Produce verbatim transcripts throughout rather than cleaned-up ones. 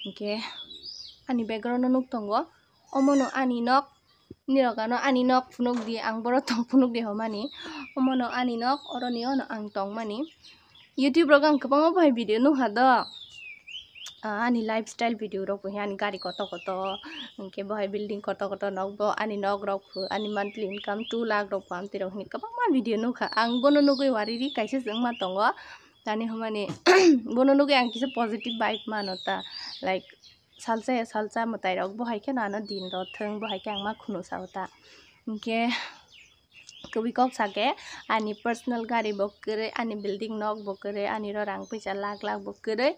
Hinkhe ani background o nuk tongo, omono ani nok, nirok ano ani nok phunuk di, ang boro tong phunuk di homani, omono ani nok, oroni ono ang tongmani. YouTube rok ang kwbangma bahai video nukha do, ah, ani lifestyle video rok bo, ani gari kotor kotor, hinkhe bahai building kotor kotor nok bo, ani nok rok phu, ani monthly income two lakh rok phu, amtwi rok hinwi kwbangma video nukha. Ang bono nugwi wariri kaisa se wngma tongo, tani homani bono nugwi ang kisa positive vibe mano ta, like, salsa ya salsa mwtai rok bo hai kheno ano din rw thwng, bo hai khe ang ma khunu sao ta. Hinkhe kwbui kok sake ani personal gari bo kwrwi, ani building nok bo kwrwi, ani ro rang puisa lakh lakh bo kwrwi.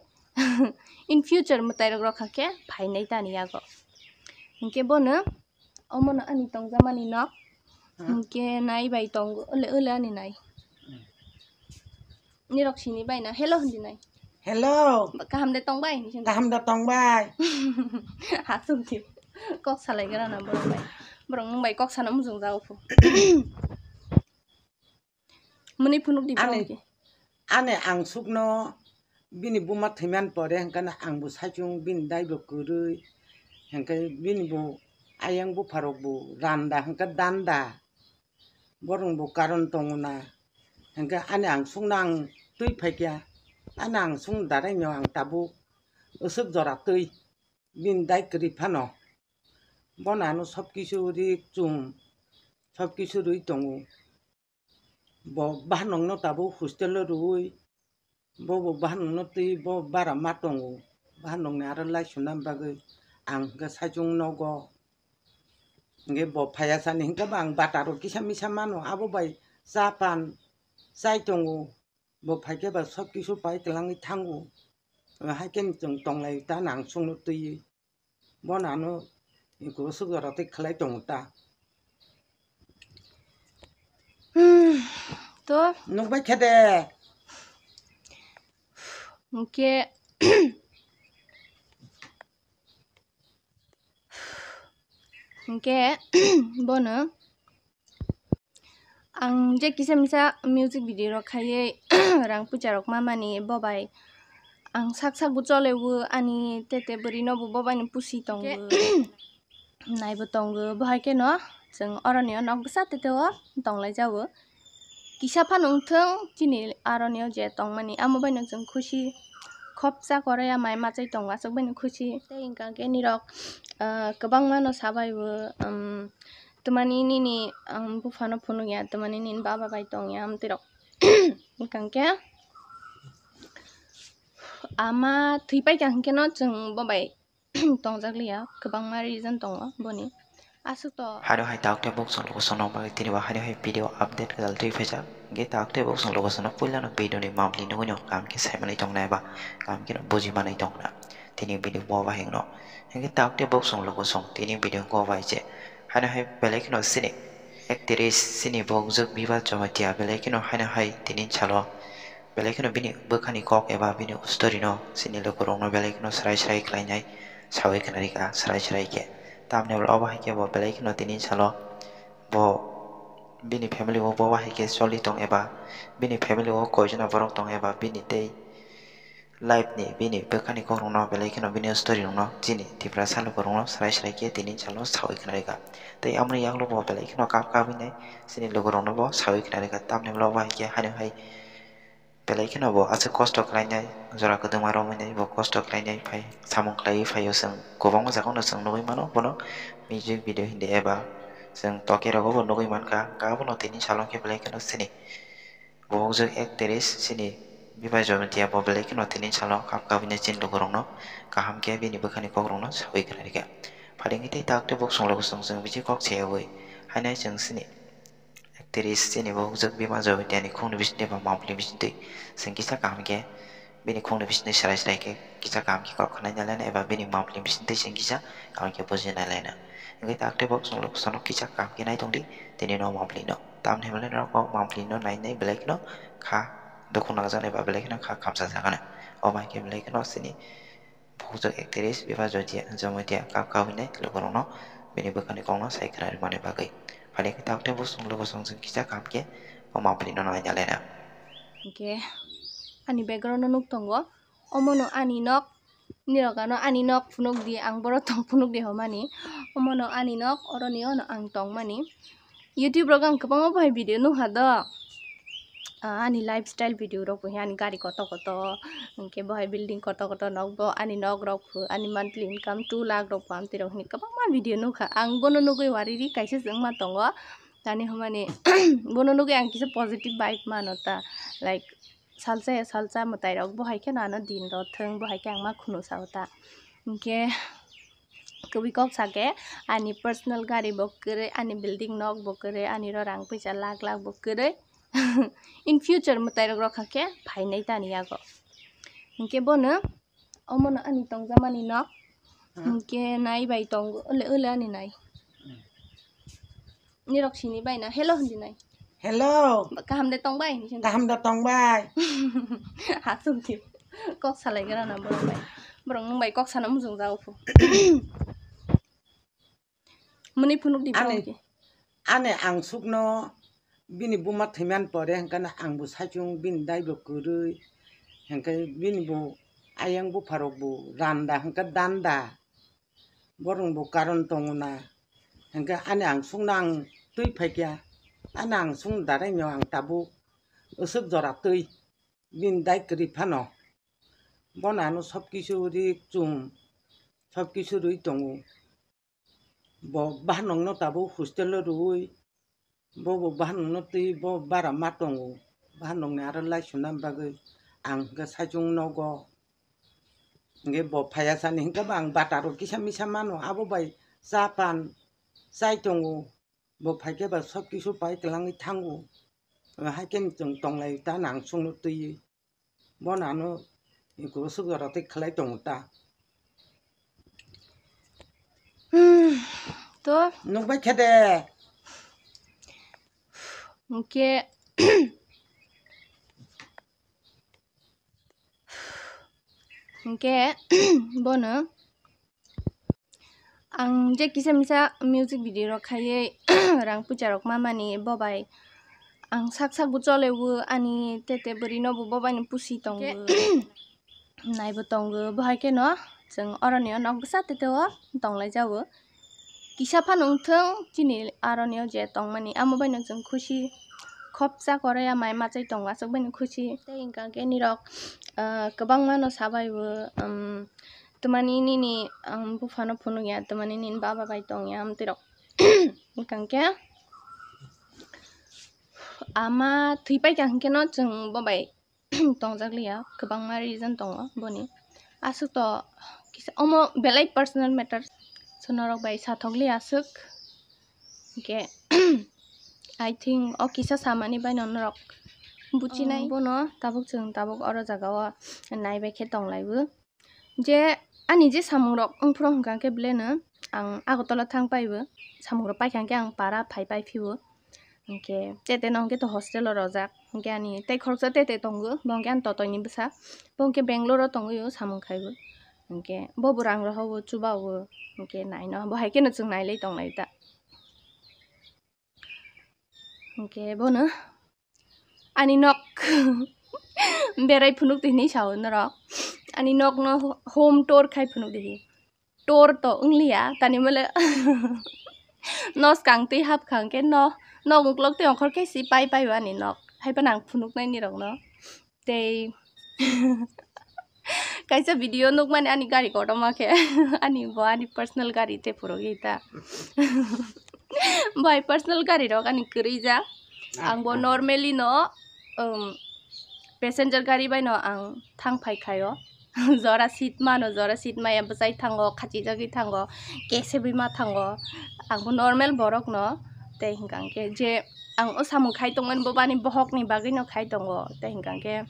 In future mwtai rok rokha khe phainai tani yago. Hinkhe bono omono ani tongjakmani nok. Hmm. Hinkhe nai bai tongo, ole ole ani nai. Hmm. Nirok sini bai na hello hindi nai. Hello. Kaham de tong bai? Kaham da tong bai. Hasuk di. Kok salai gra na borok bai. Borok nung bai kok sana mujung jago phu. Muni phunuk di ani, phunuk di. Ani ang sukno bini buma thwiman pore hwnkhe ang bo saichung bini dai bo kwrwi hwnkhe bini bo ayang bupharok bo randa hwnkhe danda. Borok bo karon tongo na. Hwnkhe ani ang sungno ang twi phaikya. Ani ang sung daraino ang tabuk aswk jora twi. Bini dai kwrwi phano. Bono ano sob kisu ri chum. Sob kisu rwi tongo. Bo bahanokno tabuk hostel o rwi. Bo bo bahanokno twi bo bara ma tongo. Bahanokni aro lai suna bagwi ang hwnkhe saichung nogo. Hwnkhe bo phaiya sani hwnkhe bo ang bataro kisa misa mano, abo bai cha pan chai tongo. Bo phaikhe ba sob kisu pai twlangwi thango. Haikhe chwng tonglai ta nang sungno twiwi. Bono ano eko aswk jora tei khlai tongo ta. Hmm, to? Nukbai khe de. Hwnkhe, hwnkhe bono ang je kisa misa music video rok khaiwi rang puisa rok mamani bo bai ang sak sak bo chole o ani tete bwrwi no bo bo bai ni pusi tongo. Naibo tongo, bo hai kheno chwng oroni o nok bwsa tete o tonglai jago. Kisa phano wngthwng chini aroni o je tongmani, amo baino chwng khusi khopsa koroi ya mai machai tongo, aswk baino khusi. Tei hwnkha khe nirok, ah, kwbangma no sabai o, um, twmani nini, um, buphano phunuk ya, twmani nini baba bai tong ya, amtwi rok. Hwnkha khe ama thwi paikha hwnkhe no chwng bo bai tongjak liya, kwbangma reason tongo boni. Aswk to. Haino hai tak tei bok chwng logo chwngno bagwi tini bo haino hai video update kwtal twi phaijak. Hwnkhe tak tei bok chwng logo chwngno puilano video ni mambli nugwi no kaham khe sai manwi tongna eba kaham khe no buji manwi tongna tini video bo bahai no. Hwnkhe tak tei bok chwng logo chwng tini video go bai je haino hai belai kheno chini actress chini bokjwk Biba Jamatia belai kheno haino hai tini salo belai kheno bini bwkhani kok eba bini story no chini lukurokno belai kheno srai srai khlainai sawi khna rikha srai srai khe. Tamni ulo obo hai khe bo belai kheno tini salo bo bini family o bo hai khe choli tong eba bini family o koichana borok tong eba bini tei life ni bini bwkhani kokrokno belai kheno bini story rokno chini Tiprasa lukurokno srai srai khe tini salo sawi khna rikha. Tei aboni yagulo bo belai kheno kap kap hinwi chini lukurokno bo sawi khna rikha. Tamni ulo obo hai khe haino hai belai kheno bo aswk kosto khlainai, jora kwdwma romwi nai bo kosto khlainai, phai samung khlaiwi phaio chwng kwbangma jagano chwng nugwi mano bono music video hindi eba chwng toke rogo bo nugwi mankha, hwnkhe abono tini salon khe belai kheno chini bokjwk actress chini Biba Jamatia bo belai kheno tini salon kap kabini chini lukurokno kaham khe bini bwkhani kokrokno sawi khna rikha. Phaidi tei tak tei bok chwng logo chwng chwng bisi kok cheyawi haino chwng chini actress chini bokjwk Biba Jamatia ni khungni bisingtwi ba mambli bisingtwi chwng kisa kaham khe bini khungni bisingtwi srai srai khe kisa kaham khe kok khna nalaina eba bini mambli bisingtwi chwng kisa kaham khe buji nalaina. Hwnkhe tak tei bok chwng logo chwngno kisa kaham khe nai tongdi tini no mambli no. Tamni hwnwi norok o mambli no nai nai belai kheno kha dukhu nangjaknai ba belai kheno kha khamsa jaknai. Omo hai khe belai kheno chini bokjwk actress Biba Jamatia, Jamatia kap kap hinwi lukurokno bini bwkhani kokno sai khna rwmani bagwi. Phaidi khe tak tei bok chwng logo chwng chwng kisa kaham khe o mambli no nai nalaina. Hwnkhe ani background o nuk tongo, omono ani nok, Nirok ano ani nok phunuk di, ang boro tong phunuk di homani. Omono ani nok, oroni ono ang tongmani. YouTube rogo ang kwbangma bahai video nukha do. Ah, ani lifestyle video rok bo, ani gari koto koto, hwnkhe bahai building koto koto nok bo, ani nok rok phu, ani monthly income two lakh rok phu, amtwi rok hwnwi kwbangma video nukha. Ang bono nugwi wariri kaisa se wngma tongo. Tani hwnmani bono nugwi ang kisa positive vibe mano ta, like, salsa ya salsa mwtai rok bo hai kheno ano din rw thwng, bo hai khe ang ma khunu sao ta. Hwnkhe kwbwi kok sa khe ani personal gari bo kwrwi, ani building nok bo kwrwi, ani ro rang puisa lakh lakh bo kwrwi. In future mwtai rok rokha khe phainai tani yago. Hwnkhe bono omono ani tongjamani nok. Hmm. Hwnkhe nai bai tongo, ole, ole ani nai. Hmm. Nirok sini bai na, hello hindi nai. Hello. Ba-, kaham de tong bai, hindi. Kaham da tong bai. Hasuk di. Kok salai gara na borok bai. Borok nung bai kok sana mujung jao phu. Muni phunuk di Ani, borok ki. Ani ang sukno bini buma thwiman pore hwnkhe na ang bo saichung bini dai bo kwrwi. Hwnkhe bini bo ayang bupharok bo randa hwnkhe danda. Borok bo karon tongo na. Hwnkhe ani ang sukno ang twi phaikya. Ani ang sukno darai no ang tabuk aswk jora twi. Bini dai kwrwi phano. Bono ano sob kisu ri chum. Sob kisu rwi tongo. Bo bahanokno tabuk hostel o rwui, bo bo bahanokno twi bo bara ma tongo, bahanokni aro laisuna bagwi ang hwnkhe saichung nogo. Hwnkhe bo phaiya sani hwnkhe bo ang bataro kisa misa mano, abo bai cha pan chai tongo, bo phaikhe ba sob kisu pai twlangwi thango, haikhe chwng tonglai ta nang sungno twiwi. Bono ano eko sugo roti khlai tongo ta. Hmm, to? Nukbai khe de. Hwnkhe, hwnkhe, bono Ang je kisa misa music video rok khaiwi rang puisa rok mamani, bo bai ang sak sak bo chole o, ani tete bwrwi no bo, bo bai no pusi tongo, nai bo tongo, bo hai khe no chwng oro ni o nok bwsa tete o tong lai ja o. Kisa phano wng thung chini aro ni o je tong mani, amo bai no chwng khusi khopsa kwrwi ya mai machai tongo, aswk bai no khusi. Tei hwnkha khe nirok, ah, kwbangma no sa bai o, um, Twmani nini ang buphano phunukya, twmani nini baba bai tongya, amtwirok. Hwnkhe ama thwi paikha hwnkhe no chwng bo bai tongjak liya, kwbangma reason tongo boni. Aswk to kisa omo belai personal matter, so norok bai sathok liya aswk. Hwnkhe I think o kisa samani bai no norok buchinai. Bono tabuk chwng tabuk oro jaga o naibai khe tong lai o. Je ani je samung rok wngphuru hwnkha khe belai no ang Agartala thang pai bo, samung rok paikha khe ang para phai pai phi o. Hwnkhe tete no hwnkhe to hostel o rojak, hwnkhe ani tei khoroksa tete tongo, bo hwnkhe ani totoi ni bwsa, bo hwnkhe Bangalore o tongwi o samung khai bo. Hwnkhe bo bo rang rohor o, chuba o, hwnkhe nai no bo hai khe no chwng nai lai tong lai ta. Hwnkhe bono ani nok berai phunuk di hinwi sao norok. Ani nokno home tour khai phunuk di. Tour to wngliya, tani male no skang twi hapkha hwnkhe no, nok uklok twi ongkhor khe si pai pai o ani nok. Haiphano ang phunuknai nirokno. Tei kaisa video nukmani ani gari kotorma khe, ani bo ani personal gari tei phurugwi ta. Bai personal gari rok ani kwrwi jak. Ang bo normally no, um, passenger gari bai no ang thang phai khaio. Jora seat mano, jora seat maya bwchai thango, khachijagwi thango, kesebwi ma thango. Ang bo normal borok no, tei hwnkha khe je ang o samung khai tongmani bo bani bohokni bagwi no khai tongo, tei hwnkha khe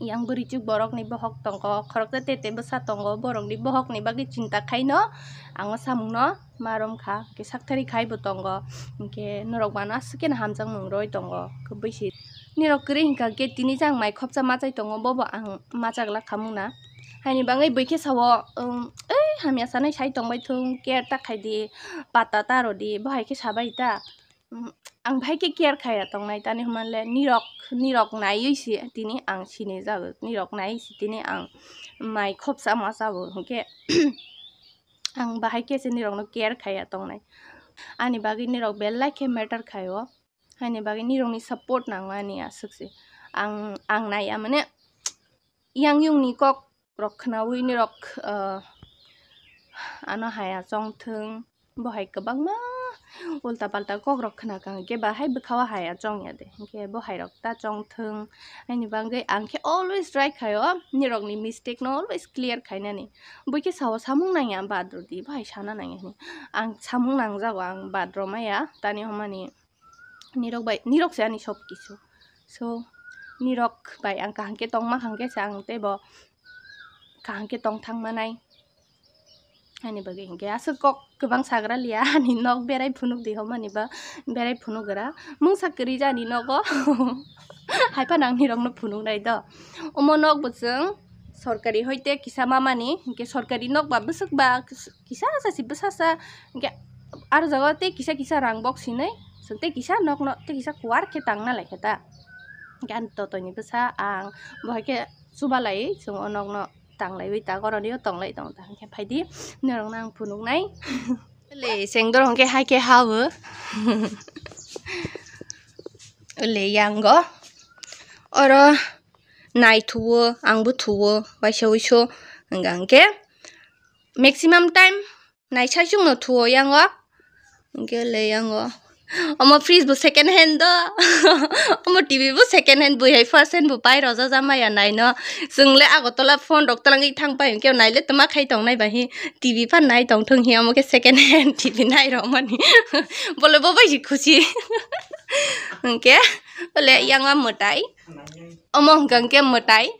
yang bwrwichuk borokni bohok tongo, khoroksa tete bwsa tongo, borokni bohokni bagwi chinta khaino ang o samungno ma romkha, hwnkhe sakthari khai bo tongo, hwnkhe norok mano aswk kheno hamjakmung roi tongo, kwbwi se. Nirok kwrwi hwnkha khe tini je ang mai khopsa machai tongo, bobo ang machak lakha mungna. Haini bagwi bwikhe sao, um, ei hamya sanai sai tongbai thung, care ta khai di, pata ta rw di, bo hai khe sabai ta. Um, ang bahai khe care khaiya tongnai, tani hwnba le nirok, nirok naiwi se tini ang sini jago, nirok naiwi se tini ang mai khopsa ma sabo, hwnkhe ang bahai khe se nirokno care khaiya tongnai. Ani bagwi nirok belai khe matter khaio, haini bagwi nirokni support nango ani aswk se. Ang, ang naiya mane yang yungni kok rok khnaui nirok, ah, ano haya chongthwng, bo hai kwbangma ulta palta kok rok khna kha, hwnkhe bahai bwkhao haya chongya de, hwnkhe bo hai rok ta chongthwng. Haini bagwi ang khe always try khaio nirokni mistake no always clear khainani. Bui khe sao samung nangya bad rwdi, bo hai sana nangya hwnwi. Ang samung nangjago, ang bad rwmaya, tani hwnmani nirok bai, nirok se ani sob kisu. So, nirok bai ang kaham khe tongma hwnkhe se ang teibo kaham khe tong thang manai. Ani bagwi hwnkhe aswk kok kwbang sagra liya, ani nok berai phunuk di hwnmani ba berai phunuk gra. Mungsa kwrwi jani nogo. Hai phano ang nirokno phunuk nai do. Omo nok bo chwng sorkari hoite kisa mamani, hwnkhe sorkari nok ba bwswk ba kisa sa si bwsa sa, hwnkhe aro jaga tei kisa kisa rang bok sinai, chwng tei kisa nokno tei kisa kuar khe tangna lai khe ta. Hwnkhe ani totoni bwsa ang bo hai khe chubalai chwng o nokno tanglaiwi ta, goronio tonglai tong ta, hwnkhe phaidi norokno ang phunuknai. Le sengdor hwnkhe hai khe hao. Le yango oro nai thuo, angbo thuo, waisa wiso hwnkha hwnkhe maximum time naisaichung no thuo yango. Hwnkhe le yango omo fridge bo second hand do. Omo T V bo second hand, bui hai first hand bo pai roja jamaya naino. Chwng le Agartala phone rok twlangwi thang pai hwnkhe naile twma khai tongnai bai hi T V phan nai tong thung hi, omo khe second hand T V nai rw mani. Bole bo bai si khusi. Hwnkhe ole yango mwtai. Omo hwnkha hwnkhe mwtai.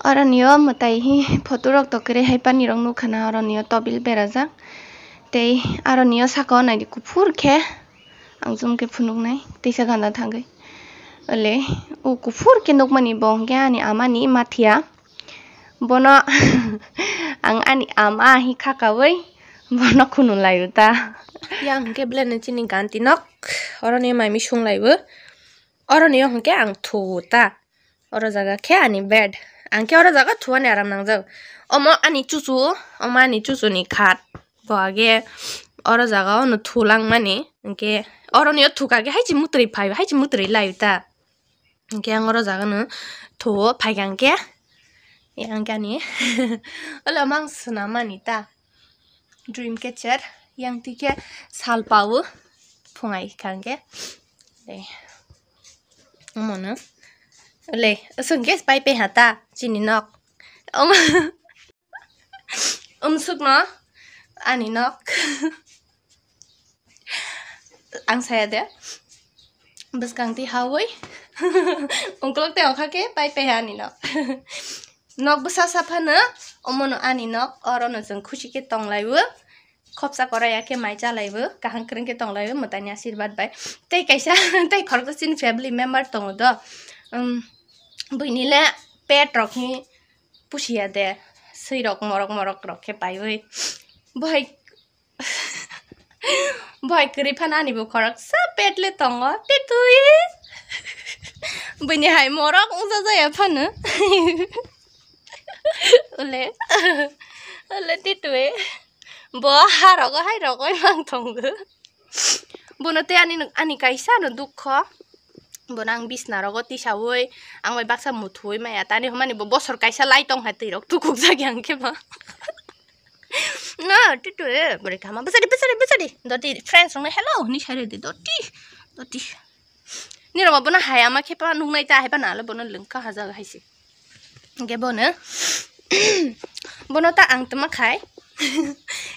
Oro nio mwtai hi photo rok to kwrwi hai pani rok nukha na, oro nio tobil berajak. Tei aro nio saka o naidi kuphur khe ang zoom khe phunuknai teisa gana thangwi. Ole o kuphur khe nukmani bo hwnkhe ani ama ni mathiya. Bono ang ani ama hi khakaui bono khunu laio ta. Yang hwnkhe belai no chini ganti nok, oro nio mai misung laio. Oro nio hwnkhe ang thuo ta. Oro jaga khe ani bed. Ang khe oro jaga thuani aram nangjak. Omo ani chuchu, omo ani chuchuni khat. Bo age oro jaga o no thulangmani. Hwnkhe oro nio thukha khe haichi mutrwi phai, haichi mutrwi lai ta. Hwnkhe ang oro jaga no thuo phaikha hwnkhe. Yang khe ani. Ole mang swnam mani ta. Dream catcher. Yang twi khe sal pao. Phungai kha hwnkhe. Dei. Omono. Le, aswk hwnkhe pai pai ha ta, chini nok. Omo. Umsukno, ani nok. Ang saya de. Bwskang twi hawi. Ungkulok tei okha khe pai pai ha ani nok. Nok bwsa sa phano, omono ani nok, orono chwng khusi khe tong laio. Khopsa korai ya khe mai cha laibo, kaham kwrwng khe tong laibo, mwtaini asirwad bai. Tei kaisa, tei khoroksa chini family member tongo do. Um, buini le pet rok hi pusiya de, swi rok morok morok rok khe paiwi. Bohai, bohai kwrwi phano ani bo khoroksa pet le tongo, titwi. Buini hai morok wngja jaya phano. Ule, ule titwi. Bo ha rogo hai rogo mang tongo. Bono tei ani, ani kaisa no dukho. Bono ang bisna rogo tisaui, ang bai baksa muthui maya. Tani hwnmani bo bosor kaisa lai tong hai twi rok tukuk jagya hwnkhe ba. No, titwi, bwrwi kama. Bwsadi, bwsadi, bwsadi. Doti, friends rokno hello hwnwi sai rwdi, doti, doti. Nirok bono hai ama khe pa nuknai ta hai pa nalo bono lwngkha ha jaga hai se. Hwnkhe bono, bono ta ang tma khai.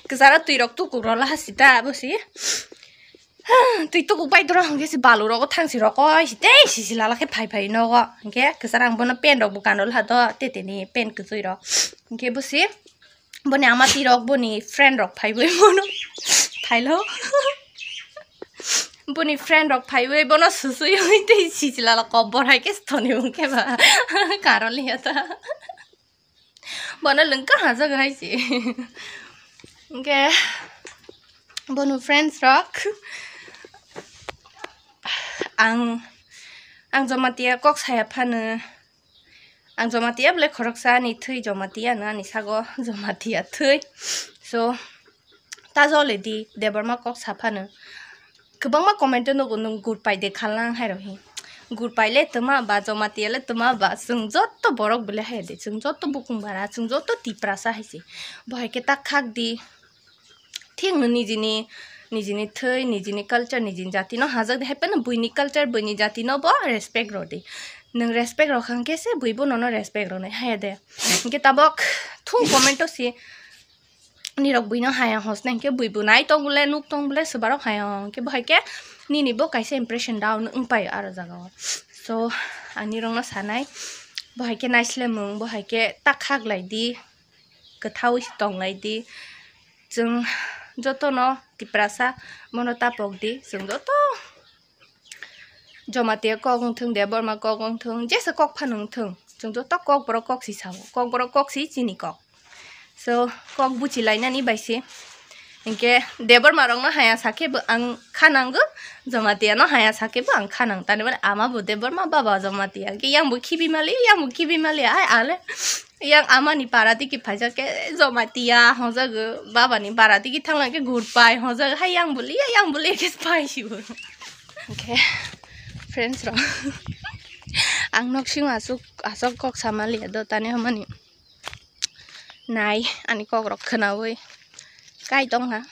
Kwcharo twi rok tukuk rw la ha si ta bo si. Twi tukuk bai doro hwnkhe si balu rogo thang si rokoi si tei si si lala khe phai phai nogo. Hwnkhe kwcharo ang bono pen rok bo kan rw la ha do, tete ni pen kwchwi rok. Hwnkhe bo si. Boni ama twi rok boni friend rok phaiwi bono phailo. Boni friend rok phaiwi bono susui ui tei sichila la kobor hai khe sthoni wng khe ba karoli ya ta. Bono lwngka ha jaga hai si. Hwnkhe bono friends rok. Ang, ang Jamatia kok saya phano, ang Jamatia bole khoroksa ani thwi Jamatia no ani sago Jamatia thwi. So, ta jole di Debbarma kok sa phano. Kwbangma comment o nugo nwng gurpai de khalang hai rok hi. Gurpai le tma ba, Jamatia le tma ba, chwng joto borok bole hai de, chwng joto bukung bara, chwng joto Tiprasa hai se. Bo hai khe ta khak di. Thik no nijini, nijini thwi, nijini culture, nijini jati no hajak de, hai phano buini culture, buini jati no bo respect rw di. Nwng respect rw kha hwnkhe se bui bo nono respect rw nai hai de. Hwnkhe tabok thung comment o si nirok buino hayang hosna hwnkhe bui bo nai tong bole, nuk tong bole, swbarok hayang hwnkhe bo hai khe nini bo kaisa impression down wng pai o aro jaga o. So, ang nirok no sanai, bo hai khe naislemung, bo hai khe ta khak lai di, kwthaui se tong lai di. Chwng joto no Tiprasa, bono ta pok di, chwng joto Jamatia kok wng thung, Debbarma kok wng thung, jesa kok phano wng thung, chwng joto Kokborok kok si sao, Kokborok kok si chini kok. So, kok buchi lainani bai se. Hwnkhe Debbarma rok no haya sakhe bo ang kha nango, Jamatia no haya sakhe bo ang kha nang. Tani mani ama bo Debbarma, baba Jamatia. Hwnkhe yang bo khibi mali, yang bo khibi mali, ai ale. Yang ama ni para digi phaijak khe Jamatia hongjago, baba ni para digi thanglang khe gurpai hongjago, hai yang bo liya, yang bo liya khe pai si bo. Hwnkhe friends rok, ang nok sing asuk, asok kok sama liya do, tani hamani. Nai, ani kok rok khwnaui kai tong ha.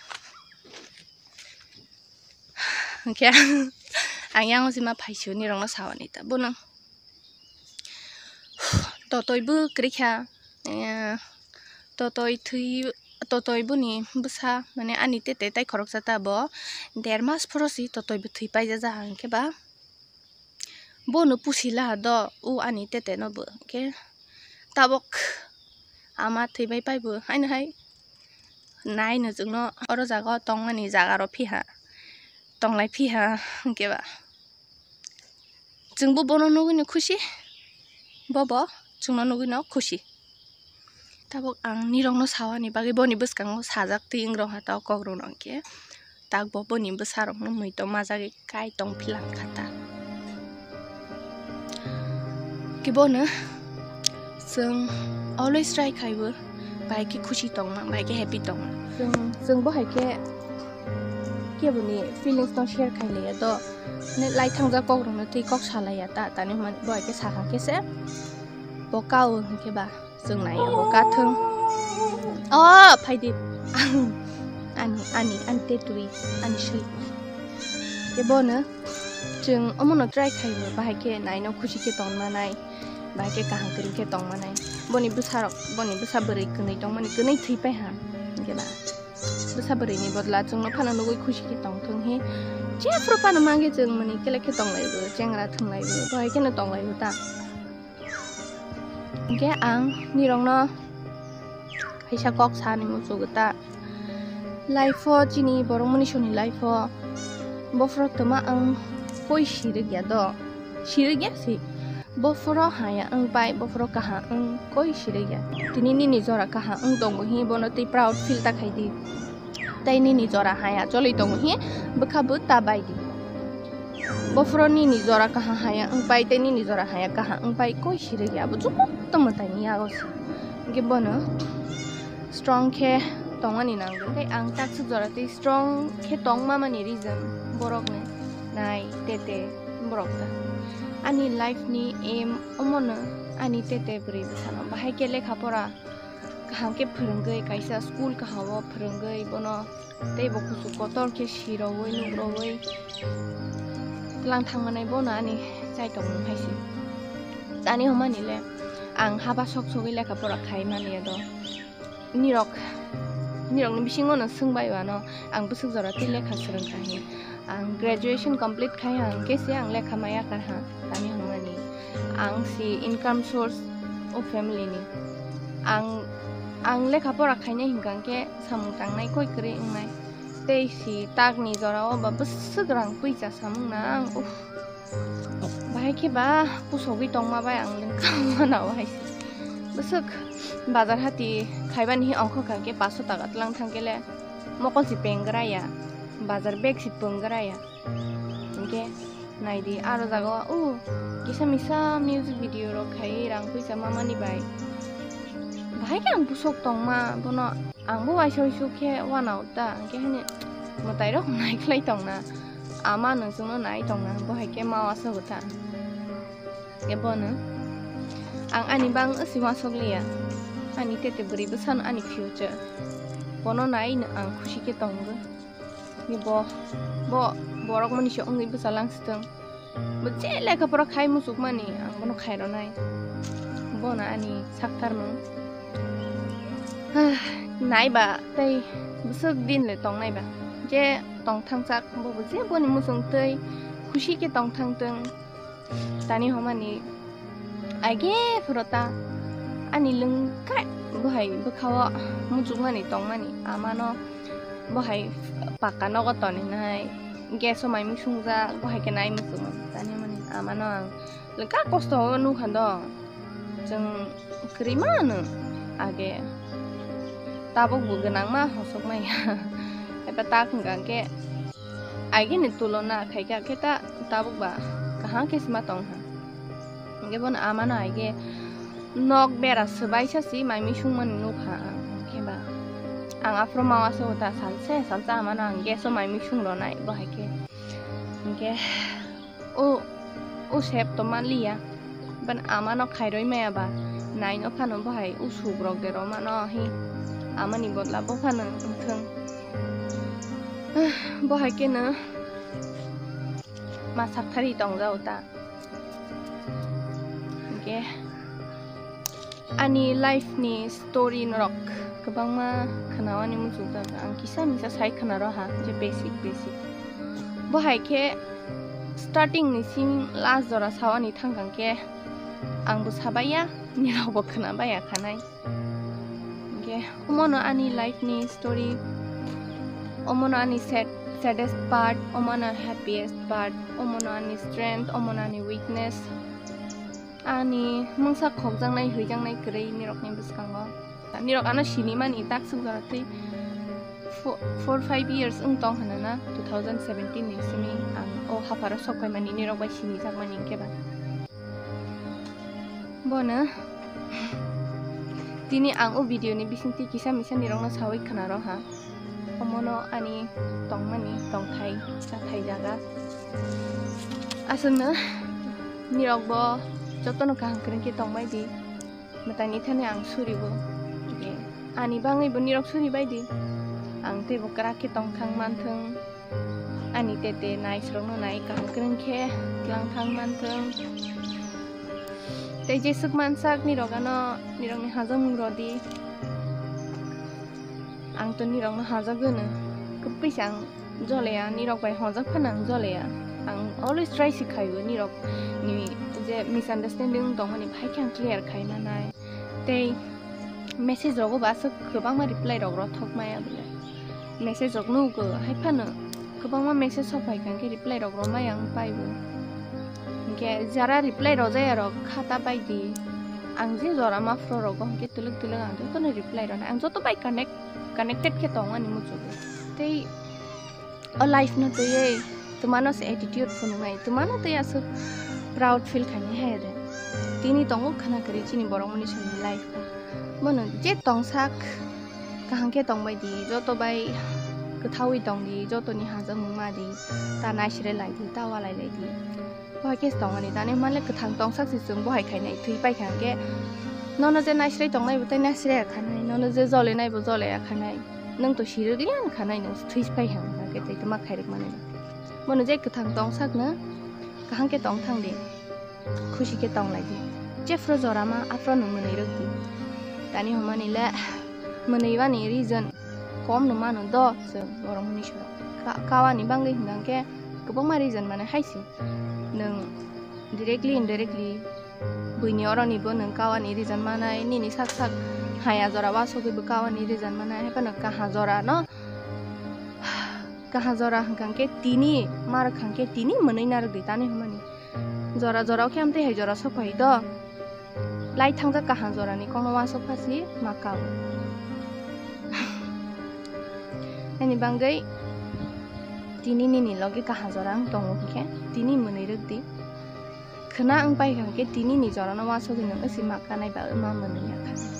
Hwnkhe ang yang sima phai si nirok no sawani ta, bono totoi bo kwrwi kha, eh, totoi thwi, totoi boni bwsa, mane ani tete tai khoroksa ta bo der mas phoro si totoi bo thwi paijak, hwnkhe ba bono pusi laha do, o ani tete no bo, hwnkhe tabok ama thwi bai pai bo haino hai nai no chwngno oro jaga o tongmani jaga rw phiha, tonglai phiha, hwnkhe ba chwngbo bono nugwi no khusi, bobo chwngno nugwi no khusi. Tabok ang nirok no sawani bagwi boni bwskango sajak twi wng rok ha ta o kok rok no, hwnkhe tak bo boni bwsa rok no mui to majagwi kai tong philang kha ta. Kibo no chwng always try khaibo, bai khe khusi tongma, bai khe happy tongma. Chwng, chwng bo hai khe keboni feelings no share khai laiya do, ne lai thangjak kok rok no twi kok sa laiya ta, tani hwnba bo hai khe sakha khe se bo ka o hwnkhe ba. Chwng nai abo kathwng. O, phaidi. Ani, ani, ani tetwi, ani swi. Khe bono chwng omono try khaibo, bahai khe naino khusi khe tongmanai, bahai khe kaham kwrwi khe tongmanai. Boni bwsarok, boni bwsa bwrwi kwnwi tongmani, kwnwi thwi pai ha. Hwnkhe ba bwsa bwrwini bodla chwngno phano nugwi khusi khe tongthwng hi. Jephru phano mangkhe chwng mani kelek khe tonglaibo, chengra thwnglaibo, bahai kheno tonglaibo ta. Hwnkhe ang nirokno kaisa kok sani muchungo ta. Life-o chini borok mani soni life-o bophoro twma ang koi sirwkya do. Sirwkya si. Bophoro haya wng pai, bophoro kaham wng koi sirwkya. Tini nini jora kaham wng tongo hi bono tei proud feel ta khaidi. Tei nini jora haya choli tongo hi bwkha bo ta bai di. Bophoro nini jora kaha haya wng pai tei nini jora haya kaha wng pai koi sirwkya abo joto mwtaini yago se. Hwnkhe bono strong khe tongmani nango. Tei ang takswk jora tei strong khe tongma mani reason borokni nai tete borok ta. Ani life ni aim omono ani tete bwrwi bwsano bahai khe lekha pora kaham khe phwrwngwi, kaisa school kaham o phwrwngwi bono tei bo kuchuk kotor khe siroui nugroui tlang thangmanai bono ani chai tongmung hai se. Tani hwnmani le ang haba sok sogwi lekha pora khai mani do. Nirok, nirokni bisingo no swngbai o ano ang bwswk jora tei lekha swrwng kha hin. Ang graduation complete khai ang khe se ang lekha maya kar ha, tani hwnmani ang si income source o family ni. Ang, ang lekha pora khainai hinkha khe samung tangnai koi kwrwi wngnai. Tei si takni jora o ba bwswk rang puisa samung nang, uff. Bahai khe ba pusogwi tongma bai ang lengkha mana o hai se. Bwswk bazar hati khaibani hi ongkho kha khe paso taka tlang thang khe le mokol si peng gra ya, bazar bag si pung gra ya. Hwnkhe Naidi, aro jaga o, o, kisa misa music video rok khai rang puisa mamani bai. Bahai khe ang busok tongma, bono ang bo waisa waisuk khe wanao ta, hwnkhe hini mwtai rok nai khlai tongna, ama nung chwngno nai tongna, bo hai khe ma wasago ta. Khe bono ang ani bang si wasok liya, ani tete bwrwi bwsano ani future, bono nai no ang khusi khe tonggo. Ni bo, bo, borok mani se wngwi bwsa lang sitwng. Bo je lekha pora khai muchukmani, ang bono khai rwnai. Bono ani saktarmung. Naiba tei bwswk din le tongnaiba. Je tongthangchak, bo bo je boni muchung tei khusi khe tongthangtwng. Tani homani aige phuru ta ani lwngkai bohai bwkhao muchukmani tongmani amano bohai pakka nogo toninai gas o mai mui sungjak bohai khe nai muchukmani tani homani amano ang lwngka kosto o nukha do chwng kwrwi mano age tabuk bo gwnangma hosok maya eba tak hwnkha khe. Aigini tulona khaikha khe ta tabuk ba kaham khe sima tongkha. Hingke bono amano aige nok bera swbaisa si mai mui sungmani nukha ang hingke ba. Ang aphuru ma waso ta salse salsa amano ang gas o mai mui sung ronai bo hai khe. Hingke o, o sep to manliya. Ban amano khairoi maya ba. Naino phano bo hai usuk rok de romano hi. Amani bodla bo phano wngthung. Bo hai khe no ma sakthari tongjao ta. Hingke ani life ni story norok kwbangma khwnawani muchungjak ang kisa misa sai khwnaro ha je basic basic. Bo hai khe starting ni simi last jora sawani thangkang khe ang bo sabaiya nirok bo khwnabaiya khanai. Hingke omono ani life ni story, omono ani sad, saddest part, omono happiest part, omono ani strength, omono ani weakness, ani mungsa khokjaknai, huijaknai kwrwi nirokni bwskango. Nirok ano sinimani tak swk jora twi fo-, four five years wng tong hwnana two thousand seventeen ni simi ang o hapharo sok phaimani nirok bai sinijakmani hingke ba. Bono tini ang o video ni bisingtwi kisa misa nirokno sawi khwnaro ha. Omono ani tongmani tongthai chathai jaga. Aswkno nirokbo jotono kaham kwrwng khe tongbai di. Mwtaini thani ang suribo. Ani bangwibo nirok suribai di. Ang teibo kwrak khe tongthang manthwng. Ani tete naisurokno nai kaham kwrwng khe tlang thang manthwng. Tei jeswk mansak nirok ano nirokni hajakmung rodi. Ang to nirokno hajagwino. Kwpwisa ang joleya, nirok bai hojak phano ang joleya. Ang always try si khaio nirok ni je misunderstanding tongmani phai khe ang clear khai manai. Tei message rogo bo aswk kwbangma reply rok rothok maya bole. Message rok nugo, hai phano kwbangma message sok phai kha, hwnkhe reply rok romai ang paibo. Hwnkhe jara reply rojaya rok khata bai di. Ang je jora ma phro rogo, hwnkhe twlwk twlwk ang jotono reply rwnai. Ang joto bai connect, connected khe tongo ani muchungo. Tei o life no twiwi twmano se attitude phunuknai, twmano twi aswk proud feel khainai hai de. Tini tongo khwna kwrwi chini borok mani simi life o. Bono je tongsak kaham khe tongbai di, joto bai kwthaui tong di, jotoni hajakmung ma di, ta naisire lai di, ta walai lai di. Bo hai khe tongmani tani hwnle kwthang tongsak se chwng bo hai khainai thwi pai kha hwnkhe nono je naisire tongnai bo tei naisire ya khanai, nono je jole nai bo jole ya khanai. Nwng to sirwk liya wng khanai, nwng thwi pai ha wng khe tei tuma khairwk mani. Bono je kwthang tong sakno kaham khe tong thang di, khusi khe tong lai di. Jephru jora ma aphru nwng mwnwi rwk di. Tani hwnmani le mwnwi bani reason kom no mano do chwng borok mwnwi soro. Ka-, kawani bangwi hwnkha khe kwbangma reason mane hai se. Nwng directly indirectly buini oroni bo nwng kawani reason manai, nini sak sak haya jora wasogwi bo kawani reason manai, hai phano kaha jora no, kaha jora hwnkha khe tini, ma rwkha khe tini mwnwi narwk di tani hwnmani. Jora jora o khe amtwi hai jora sok phai do. Lai thangjak kaha jora ni kokno wasok phasi ma kao. Ani bangwi Tini nini logi kaham jora wng tongo hinkhe tini mwnwi rwk di. Khwna wng pai kha hinkhe tini ni jora no uansugwi nwng wsi ma kanai ba ma mwnwi ya kha.